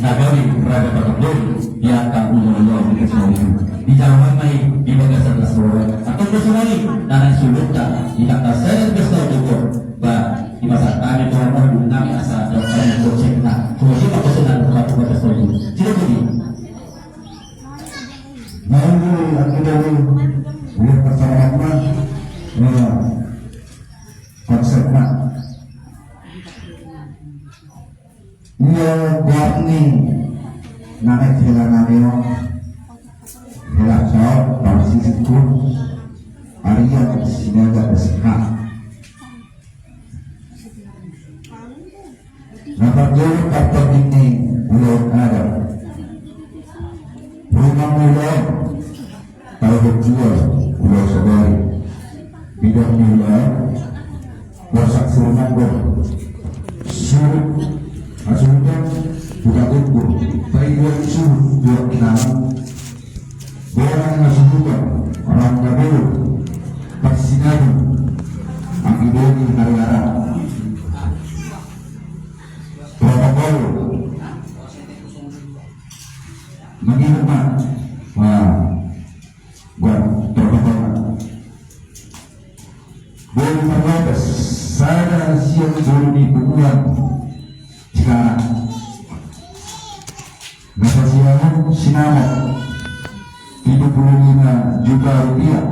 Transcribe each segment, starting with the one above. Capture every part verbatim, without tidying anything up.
na gabe raja patok doli di angka ulaon di pesta on. Dijalo ma i di bagasan las roha atau personali na naeng suluta di angka sada pesta on. Ba di masa kami tu rumah dulu nami asa dapat kami konsepna. Cuma dia konsepna dapat pesta on. Tidak budi. Baik, aku dari lihat pertama-tama, eh, konsepna. Ia goar ni na naeng hela nami on, hela saut parsisingkun, Arya Sinaga S H. Na parjolo parpangin ni ulaon adat. Rumah ni ulaon, tahu betul ulaon sadari. Bidang ni ulaon, borsak sirumanggor. Surut, hasuhuton, buka tukur. Pai dua surut, dua kinaman. Boras na suhuton, rang na bolon, parsinabung, anggi doli hariara. Protokol. Mangihup ma. Wah. Buat protokol ma. Boi parbatas sada sian dolu ni punguan Cikarang. Na pasiahon sinamot pitu pulu lima juta rupiah.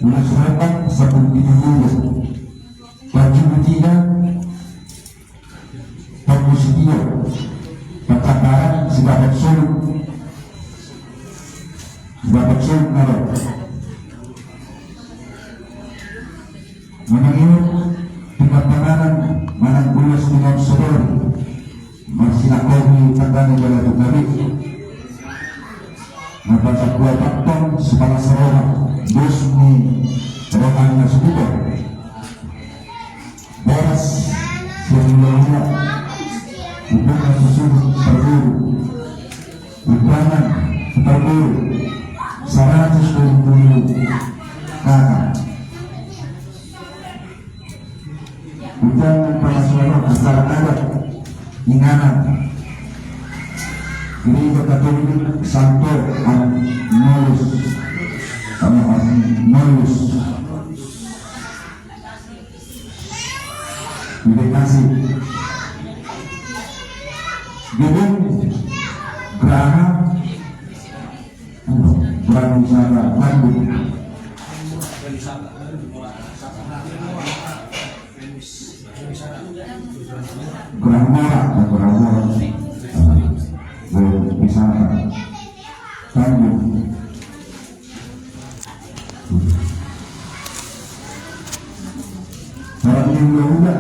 Ulos rombak sampulu pitu juta. Parjugutian. Panggusition. Pangkataran sibapak solu. Sibapak solu na ro. Manang i, di partanganan manang ulos di na sadari. Marsinangkon di tangga ni balatuk gabe. Na pansakua paktong sipalas roha. Dos ni roha ni na suhuton. Boras sian hulahula. Umpuk na susuhut parboru. Umpangan parboru. Saratus dua pulu K K. Undang pamasoan acara adat inganan Gereja Katolik Santo Arnoldus. Arnoldus. Terima kasih. Gedung Graha Pariwisata Bandung. Graha Mora, Graha Mora. Pariwisata Bandung. Para hulahula,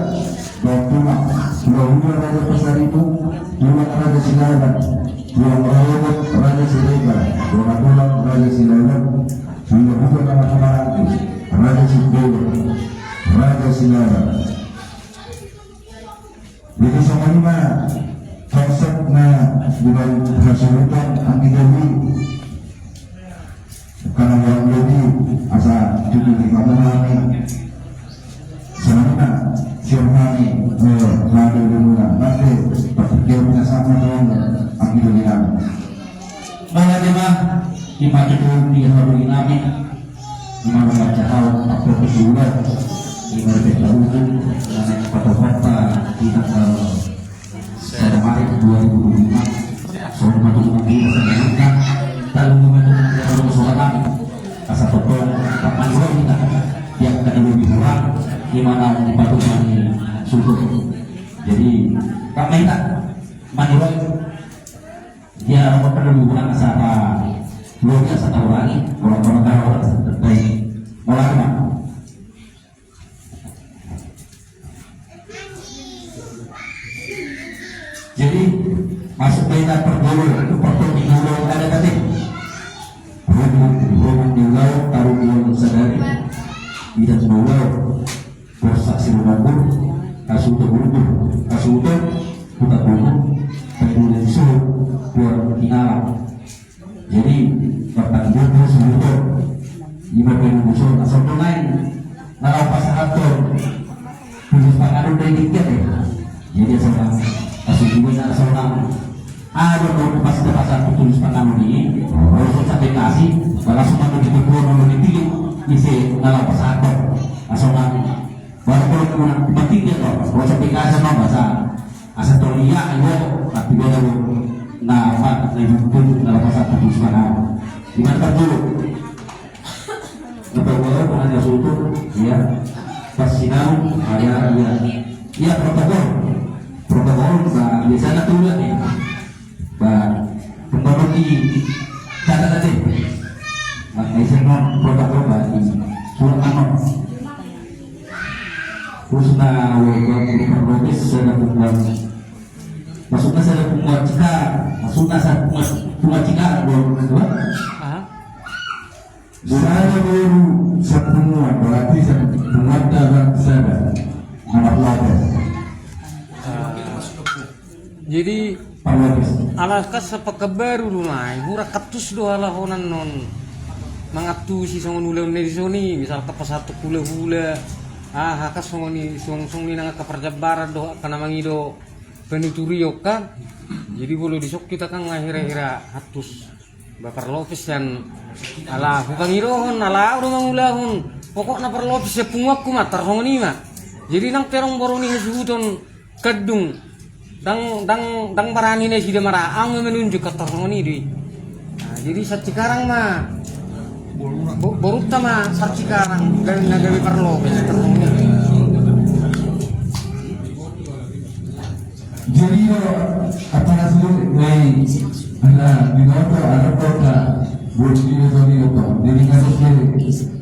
tulang, hulahula Raja Pasaribu, tulang Raja Silaban, tulang Rorobot Raja Siregar, tulang Raja Silaban, hulahula na marhahamaranggi, Raja Simbolon, Raja Silaban. Jadi songon i ma konsep na dibaen hasuhuton anggi doli. Karena yang lebih asa tutu di kamu nami. Selama siang nami, eh, lagi di rumah. Nanti berpikirnya sama dengan anggi doli nami. Mauliate ma, ima tutu di hamu inami, ima na manjahau, apa tutu, ima di pesta ubu, na naeng patohonta di tanggal sada Maret dua ribu dua puluh lima, songon i ma tutu nangkin, songon i ma tutu nangkin, songon i ma tutu nangkin, asa tongtong, tak manjahau hita, di angka na lobi hurang, ima naung dipatupa ni suhut. Jadi, tak main tak, manjahau. Dia orang perlu guna asa apa? Luar biasa tahu lagi, orang-orang tahu orang baik. Mulai, Bang. Jadi, masuk berita pergaulan, itu pergaulan di ulaon adat tadi. Rumah, rumah di ulaon, taruh di ulaon sadari. Tidak mau ulaon. Borsak sirumanggor, hasuhuton burubur, hasuhuton, huta burubur, pembunuhan iso, buat kinalam. Jadi, pertanggung jawab hasuhuton, ima pembunuhan iso, asal tu lain, na laho pasahathon, khusus panganon dari tiga ya. Jadi, asal, asal juga asal Adong do pas da pasahat tu tulis panganon i, langsung sampe kasih, langsung manang di tujuan lalu dipilih, ise na laho pasahathon. Langsung manang, baru kalau kurang penting dia kok, kalau sampe kasih mau bahasa, asa tau iya, ayo, tapi dia lalu, na, apa, na itu pun, na laho pasahat tu tulis panganon. Di mana dulu? Protokol hanya sutut, ya. Pas sinau, ada, ya. Ya, protokol. Protokol, ba, biasana tu, ya. Ba, kembali di catatan deh. Ba, isi non protokol, ba, di surat nama. Terus, na, wa, wa, protokol, sada punguan. Maksudna sada punguan cika, maksudna sada punguan, punguan cika, dua, dua. Aha. Sada boru sapunguan, berarti sapunguan dalam sada. Nomor dua belas. Ah, jadi, Parlokes. Ala kas sa Pekanbaru do ma i, hurang hattus do halahonan on. Mangantusi songon ulaon na dison i, misalkan pasahat hula-hula. Ah, hakas songon i, songon, songon i nang angka parjambaran do, angka na mangido panuturion kan. Jadi molo dison hita kan nga hira-hira hattus. Ba parlopes sian ala hupangidohon, ala au do mangulahon. Pokokna parlopes sian punguanku ma, tarsongon i ma. Jadi nang pe adong boru ni hasuhuton kandung. Ndang, ndang, ndang barani nasida maraan, au ma manunjuk, tarsongon i do i. Nah, jadi sa Cikarang ma. Bo-, borunta ma sa Cikarang, gabe na gabe parlopes, tarsongon i. Jadi, lo, apa hasil, eh, ada di motor, ada kota, buat dia tadi apa? Jadi, kasus dia,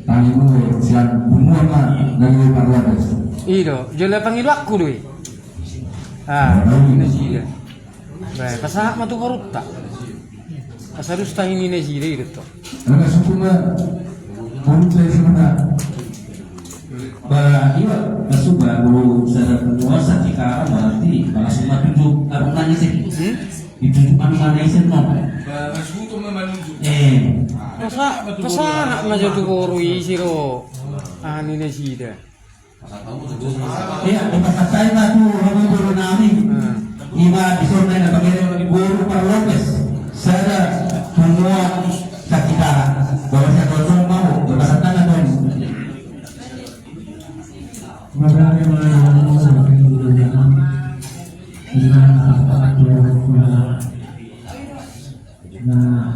tadi gue, siang, semua, Pak, dari Pak Lades. I do, jala pangidoanku do i. Ah, ini sih, ya. Baik, pasahat ma tu borunta. Asa dus tahi ni nasida i do tong. Maka suku ma, murut dari sana. Ba, iwa, ba, suku ba, molo sada punguan sa Cikarang berarti, ba, langsung ma tunjuk, apa namanya sih? Hmm? Ditunjuk mana-mana isi no. Ba, suku ma manunjuk. Eh. Pasa-, pasahat ma jo tu boru i siro. Ah, ni nasida. Iya, dipasahat ma tu hami boru nami. Hmm. Ima dison na panggilan ni boru parlopes. Sada punguan sa Cikarang. Bahwa saya kosong mau, dipasahat ma tu. Madari ma, madari ma. Nah,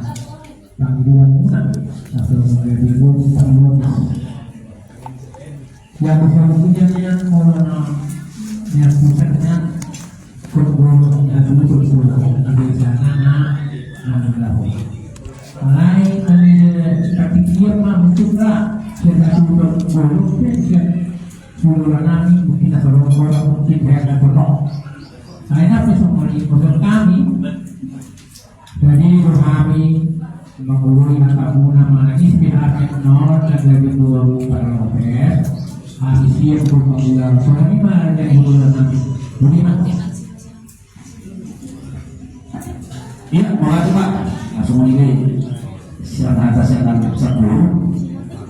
pangidoan muna. Asal mulai di boru parlopes. Yang bersangkutan yang molo na, yang pusatnya, kondom, yang dulu berkurang, ada sana, na, na, na, na. Alai, ada, tapi dia mah, betul nggak? Dia satu kondom, dia, dia, suruh nami, mungkin, atau rokok, mungkin, dia nggak penuh. Saya dapat sama di kondom kami. Jadi, do hami mangoloi hata muna manang isi hami non na gabe boru parlopes. Hami siap do mangula, songon i ma jadi boru nami. Buni ma. Iya, makasih, Pak. Langsung ini. Siap, hata siap, nangkap satu.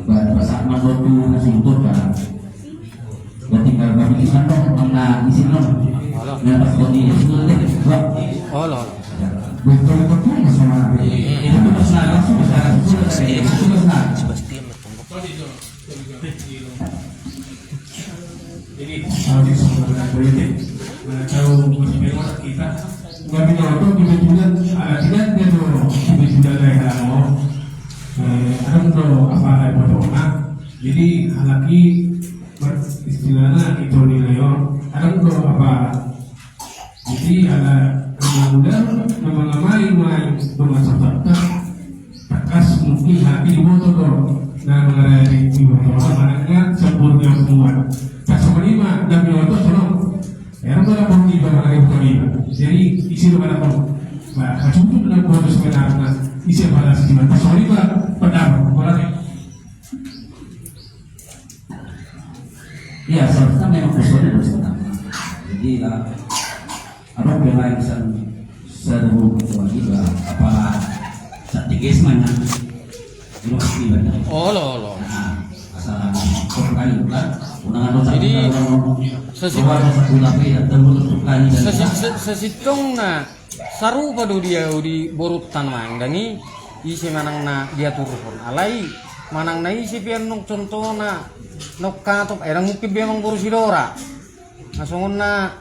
Ba-, pasahat ma tu na sintor, Pak. Berarti kalau kami di sana, mana di sini, no? Olo. Nah, pas kau di sini, deh, Pak. Olo, olo. Betul, betul, sama. Itu pas na, langsung pas na, langsung pas na, langsung pas na. Jadi, habis mengenai politik, nah, tahu, Mas Bimo, kita nggak bilang apa, kebetulan, ah, tidak, dia tuh, kebetulan, kayak, oh, eh, ada tuh, apa, ada foto, nah. Jadi, halak i, istilahna, itu nilai, oh, ada tuh, apa, jadi, ala, ala muda, memang amai, mai, rumah serta, takas, mungkin, hati, di motor, tuh, nah, mengenai di, di motor, mana, sempurna semua. Tak semua lima, dan di motor, sono. Ya, mana pun di mana, mana pun di mana. Jadi, isi mana pun. Nah, kacuput, dan motor sebenarnya, isi pada sisi mana. Tak semua lima, pendapat, mana. Iya, seharusnya memang personil harus pertama. Jadi, lah, apa yang lain, misal, saya ada mau ketua juga, apa, strategis mana? Ini pasti banyak. Olo, olo. Nah, asal, kok kali bukan? Jadi sasi-, sasi-, sasintongna sarupa do di ahu di borunta nuaeng, ndang i ise manang na diaturhon. Alai manang na ise pe annon contohna, nongkatop, eh, ndang mungkin be amangboru Sidora. Na songon na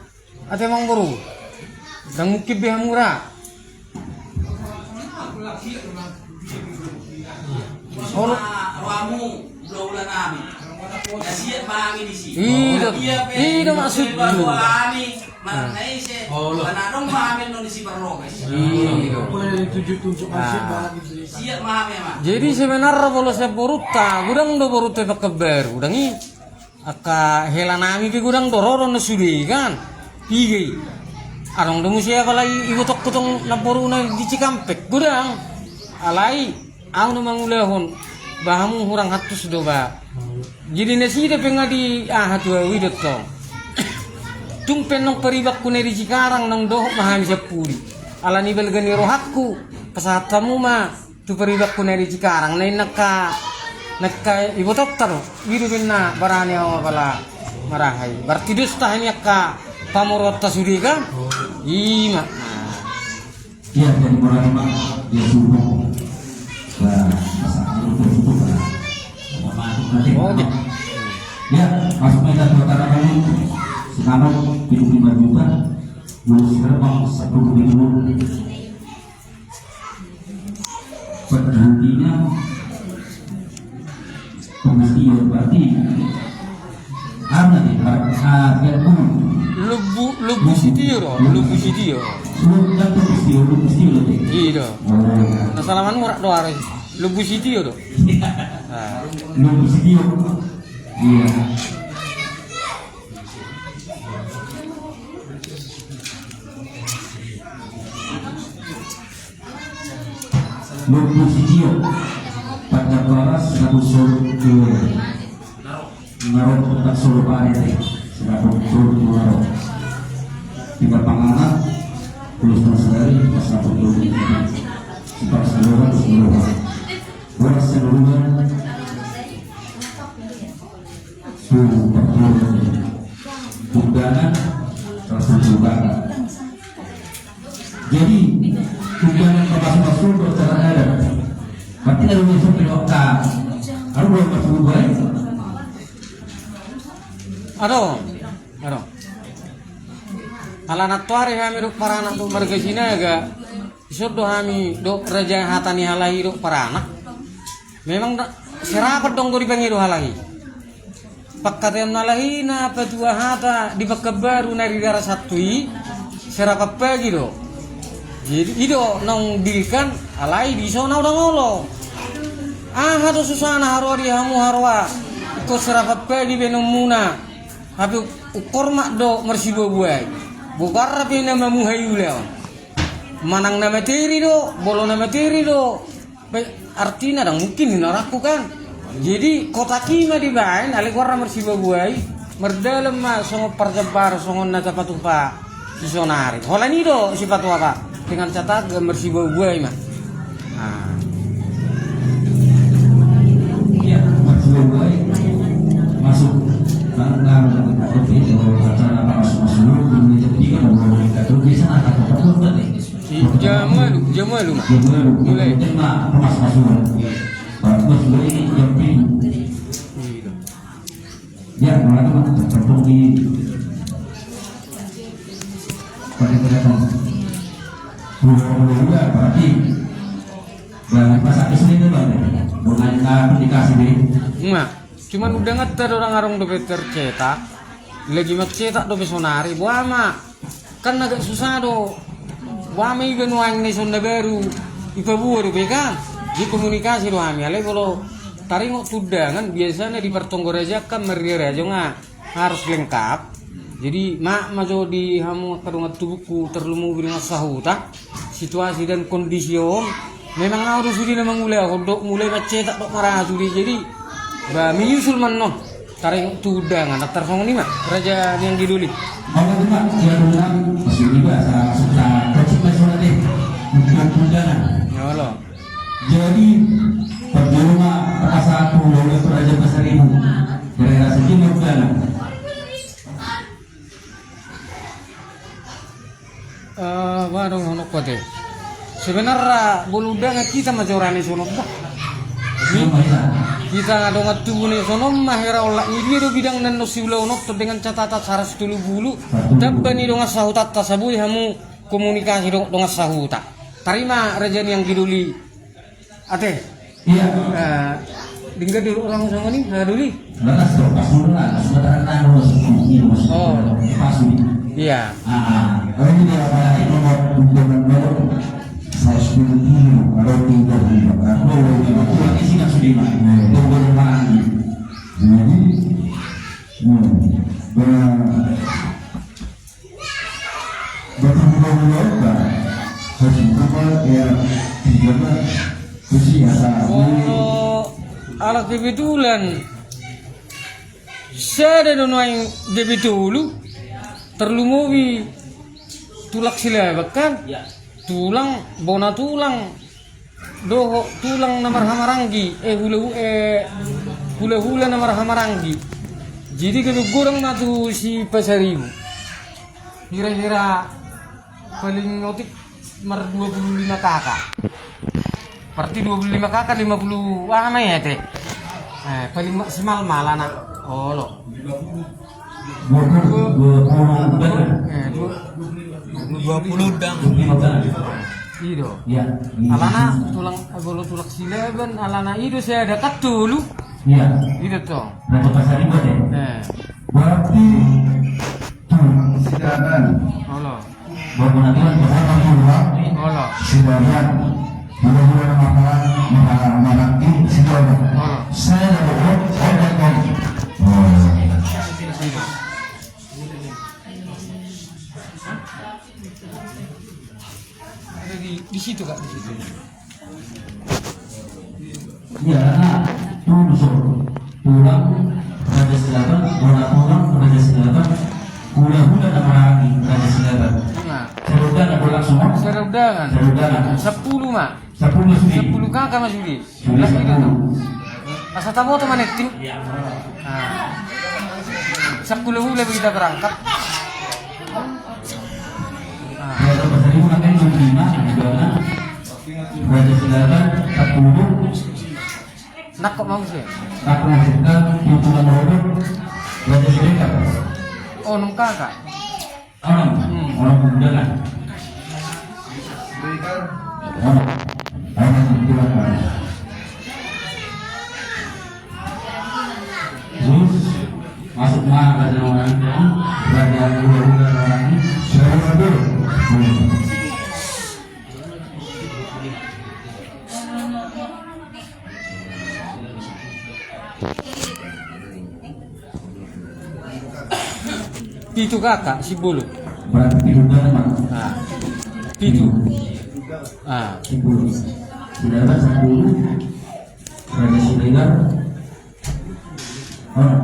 ate amangboru, ndang mungkin be hamu ra. Olo. I do, i do maksudhu. Jadi sebenarna molo sian borunta, godang do borunta Pekanbaru, ndang i. Angka hela nami pe godang do ro do na sude i kan. Piga i. Adong do muse apalagi ibotongku tong namboruna di Cikampek godang. Alai ahu na mangulahon, ba hamu hurang hantus do ba. Jadi nasida pe nga di aha tu ahu i do tong. Tung pe nong paribanku na di Cikarang nong dohot ma hami sian pudi. Alani balga ni rohangku, pasahat hamu ma tu paribanku na di Cikarang, na inna angka, na angka ibotongta do, i do umbahen na barani ahu apala maraha i. Berarti dos hita hami angka pamoruonta sude kan? I ma. Ia, jadi mora ma, ia suruh. Ba, masa, ayo, tutup, ba. Oke. Ia, masuk ma hita tu acara kami. Sekarang, tujuh puluh lima juta. Dua sekarang, bang, sepuluh ribu. Pedulina pembuktian berarti. Ana di, ah, ah, dia pun. Lombu, lombu sitio do, lombu sitio. Lombu, lombu sitio, lombu sitio do. Iya do. Oh. Na salaman murah do are. Lombu sitio do. Ah. Lombu sitio. Iya. Lombu sitio, Panjang Baras, Sinabung Solo, Tuwero. Naro, Panjang Solo, Pare, Sinabung Solo, Tuwero. Tiga panganak, tulis dan sedari, pas satu dulu. Simpan seluruh, seluruh. Boras seluruh. Tuh, betul. Undangan, langsung undangan. Jadi, undangan termasuk masuk ke acara adat. Berarti ada yang masuk ke lokal. Ada yang masuk ke. Aduh, aduh. Ala nantoari hami dohot paranak dohot marga Sinaga. Dison do hami dohot raja hata ni halak i dohot paranak. Memang da, serapat do anggo dipangido halak i. Pangkataion halak i na patua hata di Pekanbaru na di daerah Santu i, serapat pagi do. Jadi i do naung dilkan, alai dison na ndang olo. Aha do susana haroa di hamu haroa, ingkon serapat pagi baenonmuna. Hape ung hormat do marsibuabuai. Bobarna pe na mamuhai ulaon. Manang na materi do, molo na materi do. Pe, artina ndang mungkin hinarangku kan. Jadi kotak i ma dibaen, alai goarna marsibuabuai, mardalan ma songon parjambar, songon na tapatupa sisaonari. Holan i do sipatupa, dengan catatan marsibuabuai ma. Nah. Iya, marsibuabuai. Masuk. Nah, nah, nah, nah, oke, kalau acara apa masuk-masuk, di meja tiga, kalau kita tuh biasa angkat-angkat tuh tadi. Si jam walu, jam walu ma. Jam walu. Mulai. Jam lima, pas masuk. Pas mulai jam tujuh. Iya. Ya, mulai, Mas. Tergantung di, pada kelihatan. Dua puluh dua, berarti. Dan pas habis ini, Bang. Dengan, ah, aplikasi ini. Enggak. Cuman undanganta do ndang adong dope tercetak. Lagi mencetak dope sonari, boha ma. Kan agak susah do. Boha ma iba nuaeng na dison na baru. Ipaboa dope kan. Jadi komunikasi do hami. Alai molo taringot tu undangan, biasana di partonggorajaan kan marria-ria jo nga harus lengkap. Jadi maaf ma jo di hamu angka dongan tubungku, terlumobi dongan sahuta. Situasi dan kondisi on, memang ahu do sude na mangulahon dohot mulai mancetak dohot maraha sude, jadi ba menyusul ma annon. Taringot tu undangan, antar songon i ma, raja ni anggi doli. Oke, Pak, ya, undangan, masuk di bahasa, masuk ta, kocik, masuk nanti. Untuk undangan. Ya Allah. Jadi, perjolo ma, rasa aku, oleh Raja Pasaribu. Daerah Eh, bah, dohononku ate. Sebenarna molo undangan hita ma jora ni songon on, bah. Ni, hita dongan tubu ni songon on ma hera olat ni dia do bidang na naeng siulaononta dengan catatan saratus tolu pulu. Tamba ni dongan sahutanta asa boi hamu komunikasi do-, dongan sahuta. Tarima raja ni anggi doli. Ate. Iya. Eh, denggan dulu orang sama ni, eh, dulu. Lantas tuh, pas dulu lah, sudah terang dulu, sudah dulu, sudah dulu. Oh. Pas dulu. Iya. Ah, ah. Oh, ini dia, apa, ini mau undangan dulu. Saya sepuluh kilo, kalau tiga kilo. Nah, oh, ini mau kurang isi, Mas Bima. Nah, itu boleh lagi. Jadi, hmm, eh, Bertemu dengan Lomba. Haji Kumal, ya, tiga belas. Khususnya saat ini. Oh, ala kebetulan. Sada do nuaeng gabe tolu. Tarlumobi tulang Silaban kan? Ya. Tulang, bona tulang. Dohot tulang na marhahamaranggi, eh, hula-hu-, eh, hula-hula na marhahamaranggi. Jadi gabe godang ma tu si Pasaribu. Hira-hira paling otik mar dua puluh lima kaka. Berarti dua puluh lima kaka, lima puluh aha ma i ate. Eh, paling maksimal ma alana. Olo. Dua puluh, dua puluh, eh, dua, dua puluh dang. Dua puluh dang. I do. Iya. Alana tulang, eh, molo tulang Silaban, alana i do sada kan tolu. Iya. I do to. Raja Pasaribu ate. Eh. Berarti tulang Silaban. Olo. Bona tulang, bona tulang. Olo. Silaban. Hula-hula na marhaha-, marhaha-, marhahamaranggi, Silaban. Olo. Saya dapat, oh, oh, oh, oh. Ada di, di situ, Kak, di situ. Iya, nah, tulang, tulang Raja Silaban, bona tulang Raja Silaban, hula-hula na marhahamaranggi Raja Silaban. Nah. Sada undangan do langsung, oh? Sada undangan. Sada undangan. Sepuluh ma. Sepuluh ma sude. Sepuluh kaka ma sude. Sude sepuluh. Asa taboto ma ninna. Nah. Sahula-hula be hita berangkat. Nah. Iya, Raja Pasaribu kan dua puluh lima, di mana? Raja Silaban sepuluh. Nangkok ma muse. Nangkok ma muse. Kan di tulang Rodo, Raja Silaban. Oh, onom kaka. Onom. Hmm. Onom undangan. Onom. Onom undangan. Terus masuk ma raja na marhahamaranggi, raja hula-hula na marhahamaranggi. Siapa tu? Hmm. Pitu kaka, simbolo. Berarti pitu kaka, Bang. Ah. Pitu. Ah. Simbolo. Sudah ada satu. Raja Siregar. Oh.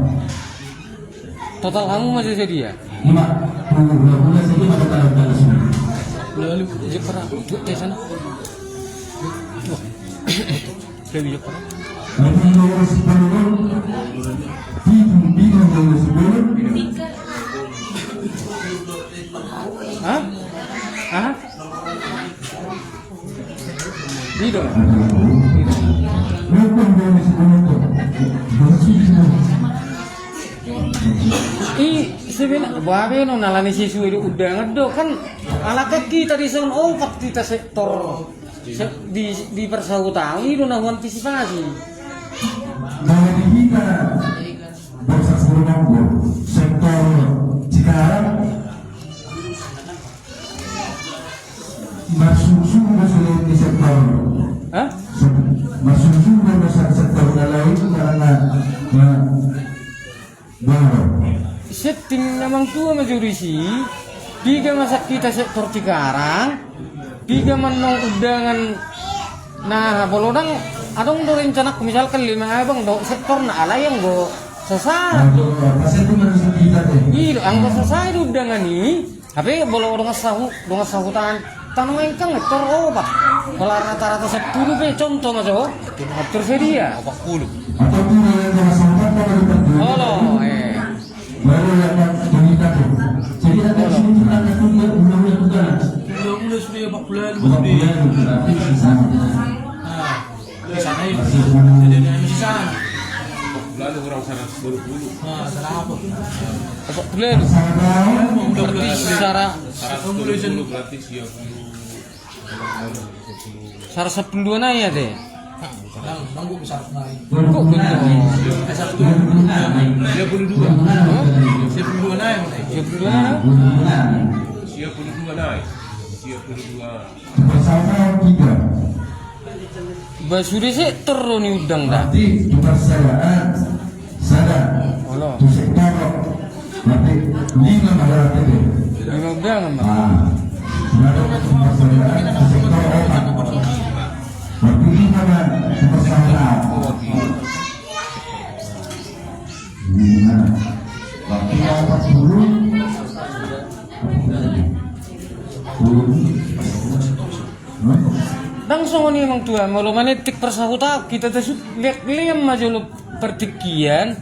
Total hamu masih sedia? Lima. Tunggu, dua belas lagi pada tanggal sembilan. Lalu, je, pernah, je, di sana. Wah. Saya bijak, pernah. Nanti nomor sepuluh. Tiga, tiga, nomor sepuluh. Hah? Hah? I do. I, sebenarna, bah, bahenon alani sesuai do undangan do, kan, ala kan hita dison, oh, kan hita sektor, se-, di, di parsahuta, i do na huantisipasi. Jadi hita, Borsak Sirumonggo, sektor Cikarang, Marsusu do selain di sektor. Hah? Se-, marsusu do masa sektor na lain karena, na, baru. Setting na mantua ma jo disi, piga masa hita sektor Cikarang, piga ma annon undangan na bolodang, adong do rencana misalkan Lima Abang do sektor na alai anggo sasa. Anggo, pas itu menurut kita deh. I do, anggo sasa do undangan i. Hape molo dongan sahu-, dongan sahuta, tano engkang, tor opat. Molo rata-rata sepuluh pe, contoh ma jo. Tersedia. Opat puluh. Olo, eh. Baru yang tadi kita tuh. Jadi ada sini kita tuh dia udah udah udah. Udah udah sudah ya, empat bulan. Empat bulan berarti sisa. Nah, di sana ya. Jadi ada yang sisa. Empat bulan kurang seratus dua puluh. Nah, salah apa? Empat bulan. Berarti secara seratus dua puluh berarti sia. Saratus sampulu dua nai ate. Kok begitu? Sia pulu dua. Sia pulu dua nai. Sia pulu dua nai. Sia pulu dua nai. Sia pulu dua. Ba sude sektor do niundang da. Berarti tu persaudara sada. Olo. Tu sektor. Berarti lima masalah itu. Lima undangan, Bang. Ah. Sada tu persaudara, tu sektor opat. Berarti lima, Bang, tu persaudara. Lima. Berarti opat pulu. Pulu. Ndang songon i, Amang Tua, molo manetik parsahutaon hita, tasuk leak leam ma jolo partingkian.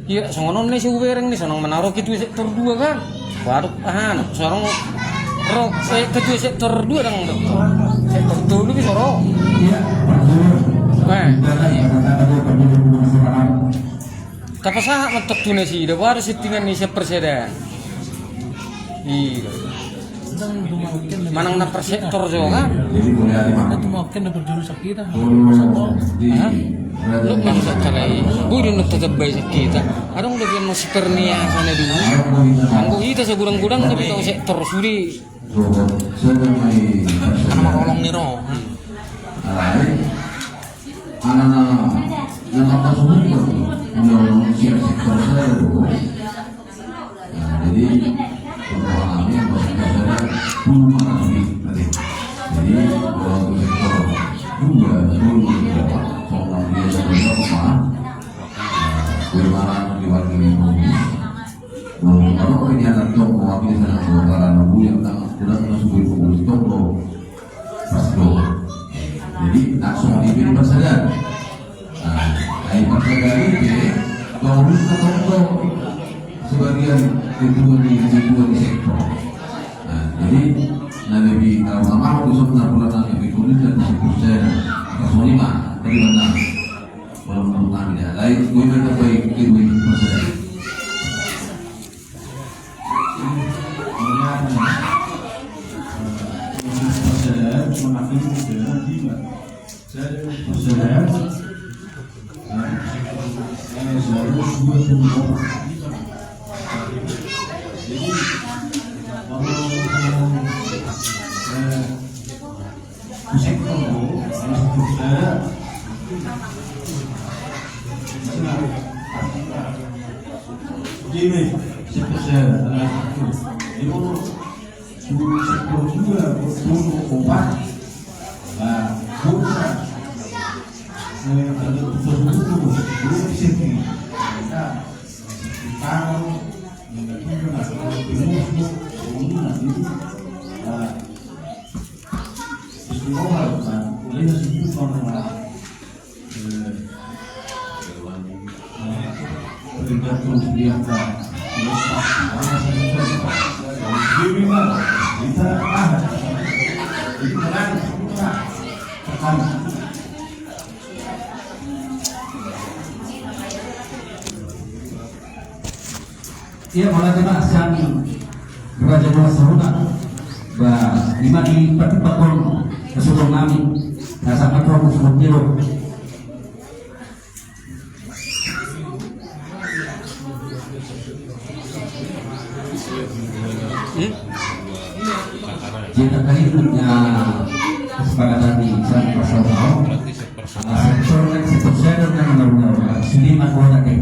Ia songon on na i, sai hubereng ni sonang manaroki tu sektor dua kan. Waduh, aha, sonang ro, eh, ketua sektor dua ndang do. Sektor tolu bisa ro. Iya. Eh. Tapasahat ma tong tu nasida, baru settingan ni sian persedan. Iya. Manang na per sektor jo kan? Jadi mulai hari mana? Itu mau kena berjurus kita. Hah? Lu bangsa kalai. Gue udah tetap baik kita. Adong udah biar masih pernia sana dulu. Anggo hita segudang-gudang tapi kau sektor sudah. Karena mau kolong nih roh. Anak-anak yang apa semua? Udah siap sektor saya dulu. Nah, jadi, pertama kami yang masuk ke sana, belum ada duit, tadi. Jadi, kalau untuk sektor dua, belum ada. Soalnya dia sudah berapa, Pak? Nah, bagaimana diwakili Robi? Kalau, kalau ini anak tong, mewakili sana, kalau karena Robi yang tang-, tidak masuk di pengurus tong, Robi. Pas do. Jadi, langsung di sini persedan. Nah, ai persedan ini, baru kita tonton sebagian ketua di, ketua di sektor. Nah, jadi, na lebih, kalau nggak mau, besok nggak pernah nanya, di komite, di sektor saya, atas lima, dari mana? Kalau menurut kami, ya, lain, gue minta baik, gue minta persedan. Ini, sektor saya, adalah sektor. Ini, sektor dua, sektor opat. Nah, bukan. Eh, ada sektor dua, dua sektor. Nah, kalau, nah, kalau dulu, nah, itu, nah, istimewa, nah, boleh disebut sama, Ia, mauliate ma sian Raja Dua Sahuta. Ba, ima dipatimbang on, kesuruhan nami. Rasa matro, kesuruhan tiro. Hmm? Jadi, tadi punya kesepakatan di sana, Pak Sauro. Ala sektor, sektor saya dan nama-nama, sudah lima kuota, eh.